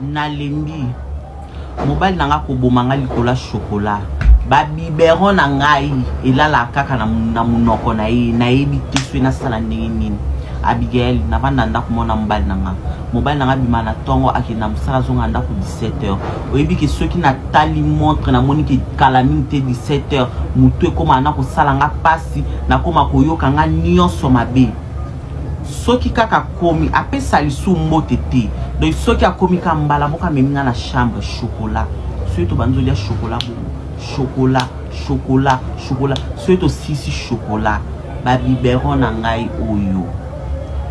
Nalembi mobali na nga koboma nga likolo ya chocolat. Ba biberon na ngai elalaka kaka na, na monoko na ye. Nayebi te soki nasala ndenge nini. Abigail, navanda ndako moko na mobali na nga. Mobali na nga abima na ntongo akende na mosala azonga ndako 17 heures. Oyebi ke soki natali montre namoni ke kala mingi te 17 heures, motu ekoma na kosala nga pasi, nakoma koyoka nga nyonso mabe. Soki kaka akomi apesa lisusu mbote te. Donc soki akomi ka mbala moko amemi nga na chambre chocolat. Soki tobandi olia chocolat bongo chocolat chocolat chocolat soki tosilisi chocolat ba biberon na ngai oyo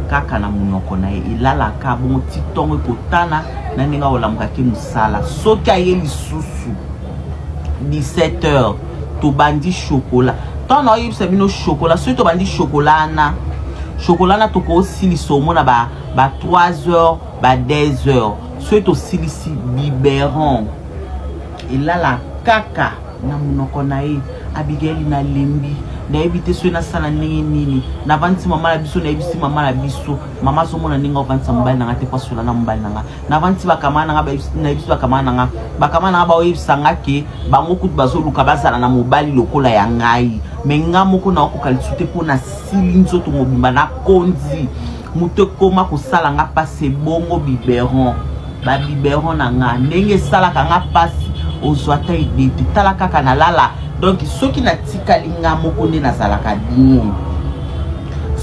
kaka na monoko na ye elalaka bongo ti ntongo ekotana na ndenge akolamuka ke mosala soki aye lisusu 17 heures tobandi chocolat ntango naoyebisa bino chocolat soki tobandi chocolat wana chocolat wana tokosilisa omona ba, ba 3 heures ba 2 heures soki tosilisi biberon elala kaka na monoko na ye abigaili nalembi nayebi te soki nasala ndenge nini navandisi mama na biso nayebisi mama na biso mama azomona ndenge ovandisa mobali na nga te mpo asola na mobali na nga navandisi bakamara na nga nayebisi bakamara na nga bakamara na nga baoyebisa nga ke bango kutu bazoluka bazala na mobali lokola ya ngai me nga moko naokoka lisusu te mpo nasili nzoto mobimba nakonzi moto ekoma kosala nga mpasi ebongo biberon babiberon na nga ndenge esalaka nga mpasi ozwa ata ide te tala kaka nalala donk soki natikali nga moko nde nazalaka bien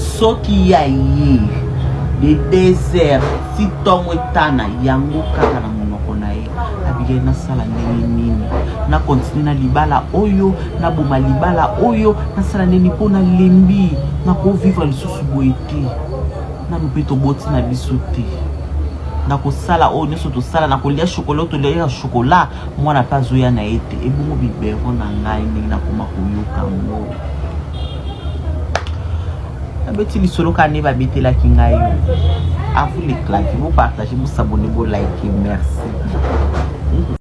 Soki ya ye de desert ti ntongo etana yango kaka na monoko na ye. Abigail nasala ndenge nini? Na continue na libala oyo, naboma libala oyo, nasala ndenge nini mpo nalembi, nakovivre lisusu boye te. Nanu mpe toboti na biso te. Nakosala oyo nyonso tosala, nakolia chocolat oyo tolia ya chocolat, mwana mpe azoya na ye te. Ebongo biberon na ngai ndenge nakoma koyoka yango. Nabeti lisolo kaka nde babetelaki ngai yo. À vous les claviers, vous partagez, vous s'abonnez, vous likez. Merci.